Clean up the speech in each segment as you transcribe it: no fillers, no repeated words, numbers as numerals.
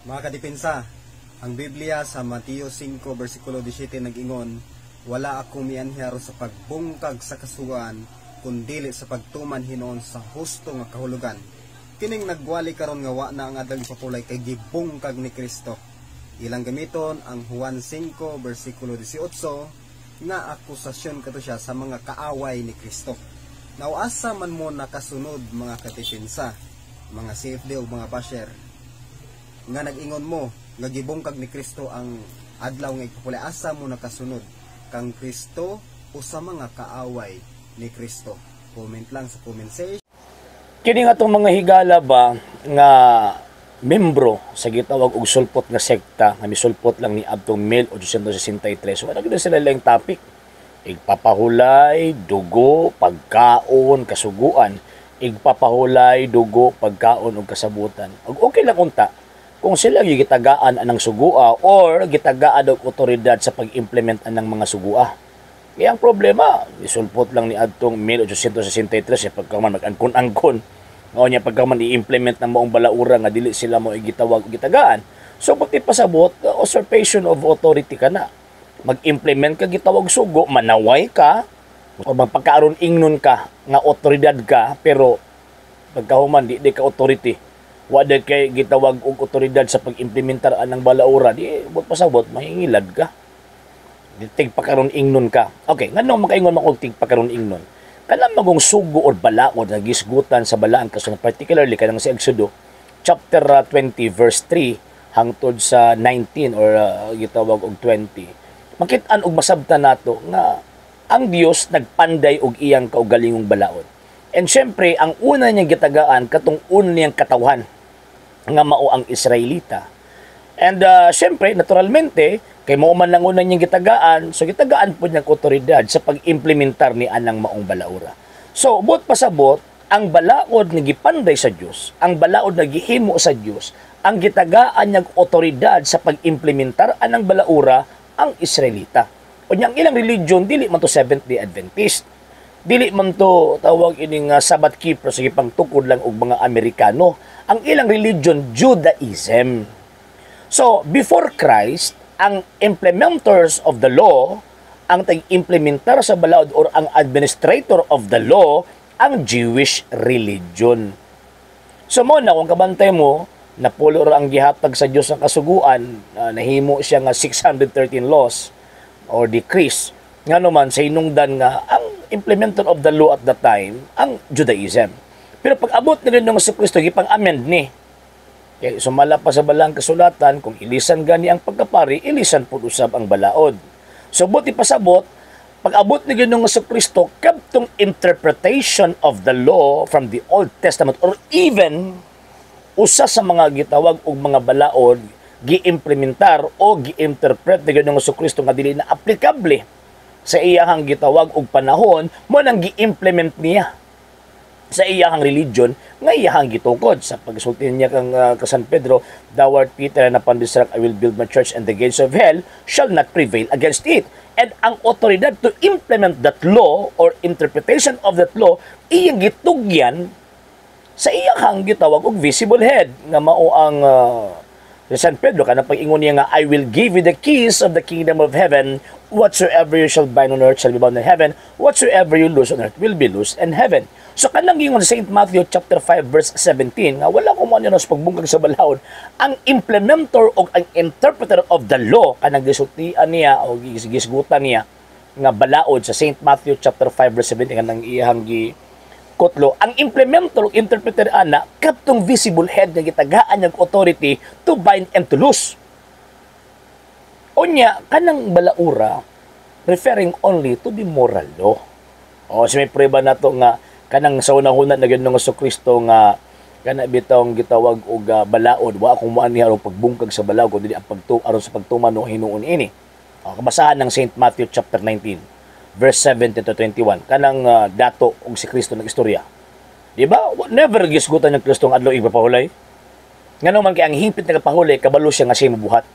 Mga kadepensa, ang Biblia sa Mateo 5 versikulo 17 nag-ingon, "Wala ako mianhi aron sa pagbungkag sa kasuguan, kundili sa pagtuman hinuon sa husto nga kahulugan." Kining nagwali karon nga wa na ang adlaw ipapulay kay gibungkag ni Kristo. Ilang gamiton ang Juan 5 versikulo 18 nga akusasyon kato siya sa mga kaaway ni Kristo. Now, asa man mo nakasunod, mga kadepensa, mga CFD o mga basher, nga nag-ingon mo nga gibungkag ni Kristo ang adlaw nga igpapulay? Asa mo nakasunod, kang Kristo o sa mga kaaway ni Kristo? Comment lang sa comment section. Kini nga itong mga higala ba nga membro sa gitawag og sulpot nga sekta nga misulpot lang ni adtong 1863. Wala gid sila lang topic. Igpapahulay, dugo, pagkaon, kasuguan. Igpapahulay, dugo, pagkaon ug kasabutan. Ug okay lang unta kung sila yung gitagaan anang sugua or gitagaan og otoridad sa pag-implement anang mga sugua. Kaya ang problema, isulpot lang ni adtong 1863 eh, pagkaman mag-angkon-angkon. Mao niya pagkaman i-implement ng maong balaura nga dili sila mo gitawag o gitagaan. So pag pasabot, usurpation of authority ka na. Mag-implement ka gitawag sugo, manaway ka, o magpagkaaron ingnon ka nga otoridad ka, pero pagkahuman di ka authority, wa kay gitawag og otoridad sa pag-implementar anang balaura, di buot pasabot mahingilad ka. Di tigpakaron ingnon ka. Okay, ngano makaingon man og tigpakaron ingnon? Kanang magong sugo or balaod nga gisgutan sa balaan kasulatan, particularly kanang sa Exodo chapter 20 verse 3 hangtod sa 19 or gitawag og 20. Makit-an og masabtan nato nga ang Dios nagpanday og iyang kaugalingong balaod. And syempre, ang una niyang gitagaan katong una niyang katawhan nga mao ang Israelita. And syempre, naturalmente, kay mao man lang una niyang gitagaan, so gitagaan po niyang otoridad sa pag-implementar ni anang maong balaura. So, buot pasabot, ang balaod nga gipanday sa Dios, ang balaod nga gihimo sa Dios, ang gitagaan niyang otoridad sa pag-implementar anang balaura ang Israelita. Unya ang ilang religion dili man to Seventh Day Adventist. Dili man to tawag ining Sabbath keeper sa gipangtukod lang og mga Amerikano. Ang ilang religion, Judaism. So, before Christ, ang implementers of the law, ang tag-implementar sa balaod or ang administrator of the law, ang Jewish religion. So mo na kung kabantay mo, napulo ra ang gihatag sa Dios ang kasuguan, nahimo siya nga 613 laws or decrees. Nga naman sa hinungdan nga ang implementer of the law at the time ang Judaism. Pero pag abot ni Ginoong Kristo, gipang-amend ni. Kay sumala pa sa balang kasulatan, kung ilisan gani ang pagkapari, ilisan pud usab ang balaod. So buot pasabot, pag abot ni Ginoong Kristo, kadtong interpretation of the law from the Old Testament or even usa sa mga gitawag og mga balaod gi-implementar o gi-interpret ni Ginoong Kristo nga dili na aplikable sa iyahang gitawag og panahon, mo nang gi-implement niya sa iyahang religion nga iyahang gitukod sa pagsulti niya kang San Pedro, "Thou art Peter, and upon this rock I will build my church, and the gates of hell shall not prevail against it." And ang otoridad to implement that law or interpretation of that law, iyang gitugyan sa iyahang gitawag og visible head nga mao ang si San Pedro, kanang pag-ingon niya nga, "I will give you the keys of the kingdom of heaven. Whatsoever you shall bind on earth shall be bound in heaven. Whatsoever you loose on earth will be loosed in heaven." So kanang ingon sa St. Matthew chapter 5 verse 17 nga wala ko mo sa pagbungkag sa balaod, ang implementer o ang interpreter of the law, kanang gisultian niya o gisgutan niya nga balaod sa St. Matthew chapter 5 verse 17, kanang iyang gi kutlo, ang implementer o interpreter ana kadtong visible head nga gitagaan niyang authority to bind and to loose. Unya kanang balaura referring only to the moral law. O si may prueba nato nga kanang sa unang-una na Ginoong Kristo nga kana bitawng gitawag og balaod, wa akong muani aron pagbungkag sa balaod kundi ang pagtu aron sa pagtuman no hinuon ini. O, kabasahan ng St. Matthew chapter 19 verse 17 to 21, kanang dato og si Kristo ng istorya. Di ba? Never gisgutan ng Kristo ang adlaw igpapahulay. Ngano man kay ang hingpit nagpahulay, kabalo siya nga siya mabuhat.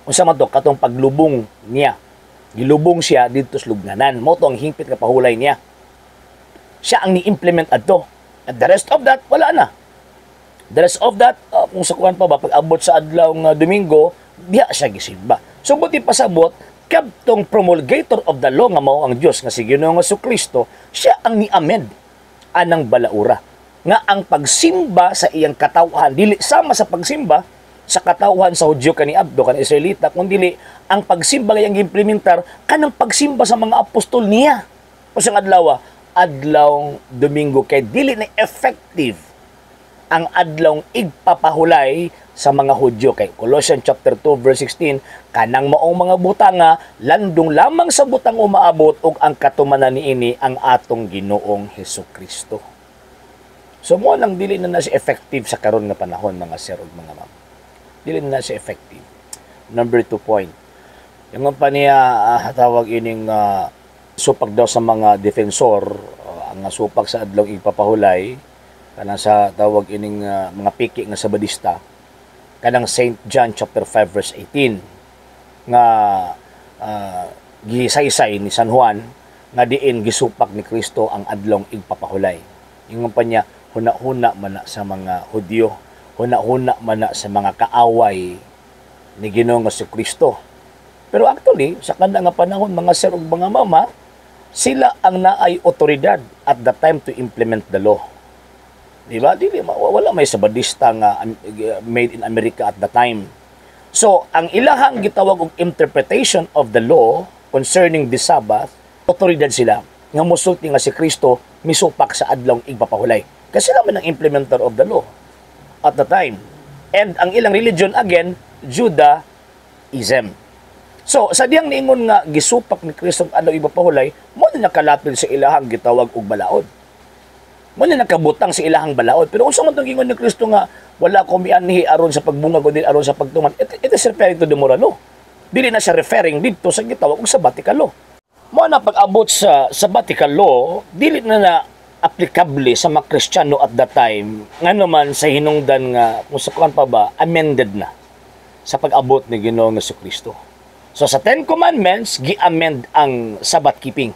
Unsa man to? Katong paglubong niya. Gilubong siya didto sa lubnganan. Mao to ang hingpit nga pahulay niya. Siya ang ni-implement adto. And the rest of that, wala na. The rest of that, kung sa kuan pa ba, pag abot sa adlaw nga Domingo, diha siya gisimba. So buot ipasabot, kadtong promulgator of the law nga mao ang Dios nga si Ginoong Kristo, siya ang ni-amend anang balaura nga ang pagsimba sa iyang katawhan dili sama sa pagsimba sa katawhan sa Hudyo kaniadto, kan Israelita, kun dili ang pagsimba nga iyang giimplementar kanang pagsimba sa mga apostol niya. O siyang adlaw, adlaw Domingo, kay dili na effective ang adlong igpapahulay sa mga Hudyo, kay Colossians chapter 2 verse 16, kanang maong mga butanga landong lamang sa butang umaabot ug ang katumanan niini ang atong Ginoong Hesus Kristo. So mo nang dili na na siya effective sa karon nga panahon, mga sir ug mga ma'am. Dili na na siya effective. Number 2 point. Yung pa niya, tawag ining supak daw sa mga defensor, ang supak sa adlong igpapahulay kanang sa tawag ining mga piki nga Sabadista, kanang St. John chapter 5 verse 18 nga gisaysay ni San Juan nga diin gisupak ni Kristo ang adlong igpapahulay. Ingon pa niya, huna-huna man na sa mga Hudyo, huna-huna man na sa mga kaaway ni Ginoong Kristo. Pero actually, sa kana nga panahon, mga sir ug mga mama, sila ang naay otoridad at the time to implement the law. Di ba? Dili wala may Sabadista nga made in America at the time. So, ang ilahang gitawag og interpretation of the law concerning the Sabbath, otoridad sila nga musulti nga si Kristo misupak sa adlong igpapahulay. Kasi sila man ang implementer of the law at the time. And ang ilang religion again, Judaism. So, sa diyang niingon nga gisupak ni Kristo ang adlaw igpapahulay, mo na nakalapil sa ilahang gitawag og balaod. Mo na nakabutang sa ilahang balaod. Pero unsa man tong ingon ni Kristo nga wala ko mianhi aron sa pagbungag o dili aron sa pagtuman? It is referring to the moral law. Dili na siya referring didto sa gitawag og sabbatical law. Mo na pag-abot sa sabbatical law, dili na na applicable sa mga Kristiyano at that time, ngano man sa hinungdan nga kung sa kuan pa ba, amended na sa pag-abot ni Ginoong Kristo. So sa Ten Commandments, gi-amend ang Sabbath keeping.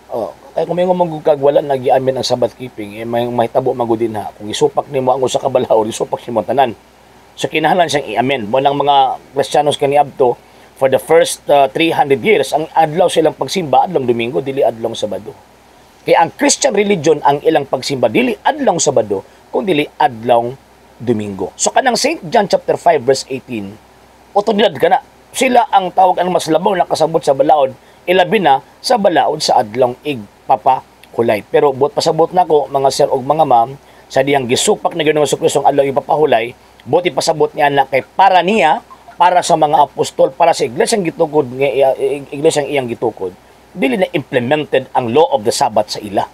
Oh, kay kung may kag wala na gi-amend ang Sabbath keeping, eh, may mahitabo magud din ha. Kung isupak nimo ang usa ka balaod, isupak nimo tanan. So kinahanglan siyang i-amend. Mo nang mga Kristiyanos kaniadto, for the first 300 years, ang adlaw silang pagsimba adlong Domingo, dili adlong Sabado. Kay ang Christian religion, ang ilang pagsimba dili adlong Sabado, kung dili adlong Domingo. So kanang St. John chapter 5 verse 18, otoridad ka na. Sila ang tawag ang mas labaw nakasabot sa balaod, ilabi na sa balaod sa adlong igpapahulay. Pero buot pasabot nako, mga sir ug mga ma'am, sa diyang gisupak ni Ginoong Kristo ang adlaw ipapahulay, buot ipasabot niya na kay para niya, para sa mga apostol, para sa iglesyang gitukod nga iglesyang iyang gitukod, dili na implemented ang law of the Sabbath sa ila.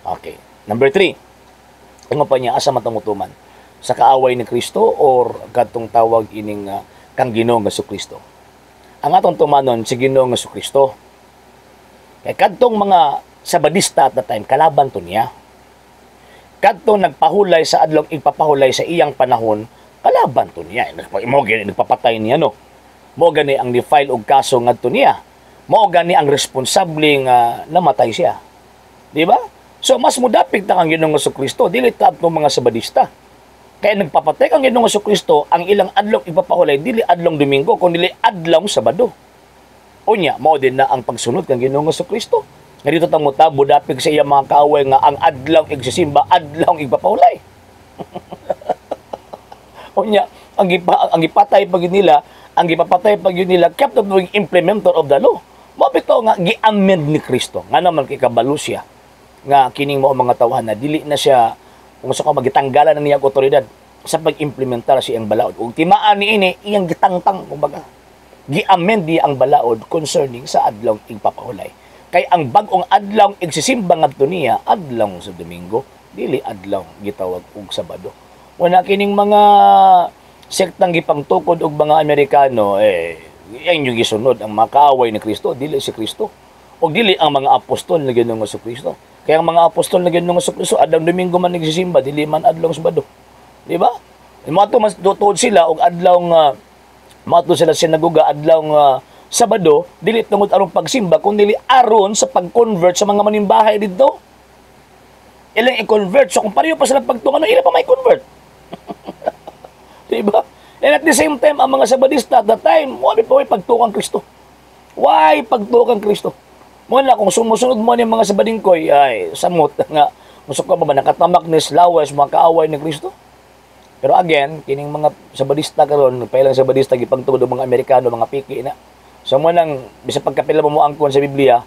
Okay. Number 3. Ingon pa niya, asa man mutuman? Sa kaaway ni Kristo or kadtong tawag ining kang Ginoong Kristo? Ang atong tumanon si Ginoong Kristo. Kay kadtong mga Sabadista at the time, kalaban to niya. Kadtong nagpahulay sa adlong igpapahulay sa iyang panahon, kalaban to niya. Mo gani nagpapatay niya, no. Mo gani ang ni-file og kaso ngadto niya. Mo gani ang responsable nga namatay siya. Di ba? So mas mudapig ta kang Ginoong Kristo, dili ta atong mga Sabadista. Kaya nagpapatay kang Ginoong Kristo, ang ilang adlong ipapahulay dili adlong Domingo kun dili adlong Sabado. Unya, mao din na ang pagsunod kang Ginoong Kristo. Nga dito tang mutabo dapig sa iyang mga kaaway nga ang adlaw igsisimba, adlaw igpapahulay. Unya, ang gipatay pa gyud nila, ang gipapatay pa gyud nila kept of doing implementer of the law. Mao bitaw nga gi-amend ni Kristo. Nga naman kay kabalo siya nga kining mao mga tawhan na dili na siya kung sa ka magitanggalan na niya ang otoridad sa pag-implementar sa iyang balaod. Ug timaan niini iyang gitangtang, kumbaga. Gi-amend niya ang balaod concerning sa adlaw igpapahulay. Kay ang bag-ong adlaw igsisimba ngadto niya adlaw sa Domingo, dili adlaw gitawag og Sabado. Wala kining mga sektang gipangtukod og mga Amerikano, eh yan yung gisunod ang mga kaaway ni Kristo, dili si Kristo. O dili ang mga apostol ni Ginoong Kristo. Kaya ang mga apostol ni Ginoong Kristo adlaw Domingo man nagsisimba, dili man adlaw Sabado. Di ba? Mga to mas tuod sila og adlaw nga mato sila sinagoga adlaw nga Sabado, dili tungod aron pagsimba kun dili aron sa pag-convert sa mga manimbahay didto. Ilang i-convert. So kung pareho pa sila pagtuo, ano, ila pa may convert? Diba? And at the same time, ang mga Sabadista at that time, wala pa may pagtuo kang Kristo. Why pagtuo kang Kristo? Mo na kung sumusunod mo ni mga Sabadingkoy, ay samot nga musuko pa ba nakatamak ni lawas mga kaaway ni Kristo? Pero again, kining mga Sabadista karon, pailang Sabadista gipangtugod og mga Amerikano, mga piki na. So mo nang bisag pagkapila mo mo angkon sa Biblia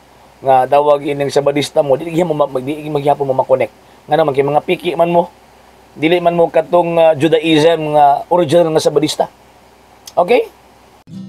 nga tawag ining Sabadista mo, dili maghapon mo ma-connect. Ngano man kay mga piki man mo, dili man mo katong Judaism nga original nga Sabadista. Okay?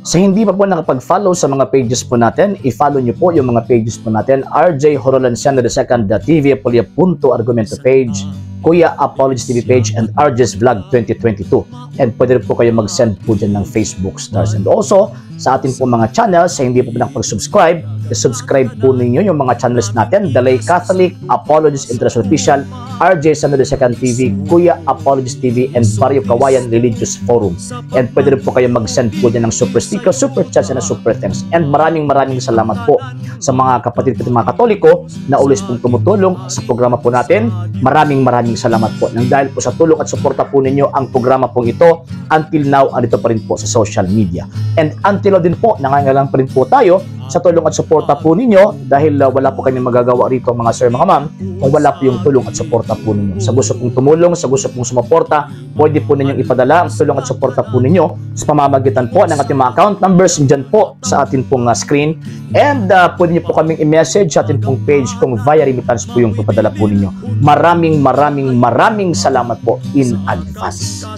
Sa hindi pa po nakapag-follow sa mga pages po natin, i-follow nyo po yung mga pages po natin. RJ Horolanciano II, TV Apolia Punto Argumento page, Kuya Apologies TV page, and RJ's Vlog 2022. And pwede rin po kayo mag-send po dyan ng Facebook stars. And also, sa atin po mga channels, sa hindi po nakapag-subscribe, i-subscribe po ninyo yung mga channels natin. Dalay Catholic, Apologies International Official, RJ Sano II TV, Kuya Apologies TV, and Barrio Kawayan Religious Forum. And pwede rin po kayo mag-send po dyan ng super sticker, super chats, and super thanks. And maraming maraming salamat po sa mga kapatid ko mga Katoliko na always pong tumutulong sa programa po natin. Maraming maraming salamat po. Nang dahil po sa tulong at suporta po ninyo, ang programa pong ito until now andito pa rin po sa social media. And until now din po, nangangailangan pa rin po tayo sa tulong at suporta po ninyo dahil wala po kami magagawa rito, mga sir, mga ma'am, kung wala po yung tulong at suporta po ninyo. Sa gusto pong tumulong, sa gusto pong sumuporta, pwede po ninyong ipadala ang tulong at suporta po ninyo sa pamamagitan po ng ating mga account numbers dyan po sa atin pong screen. And pwede niyo po kaming i-message sa atin pong page kung via remittance po yung papadala po ninyo. Maraming maraming maraming salamat po in advance.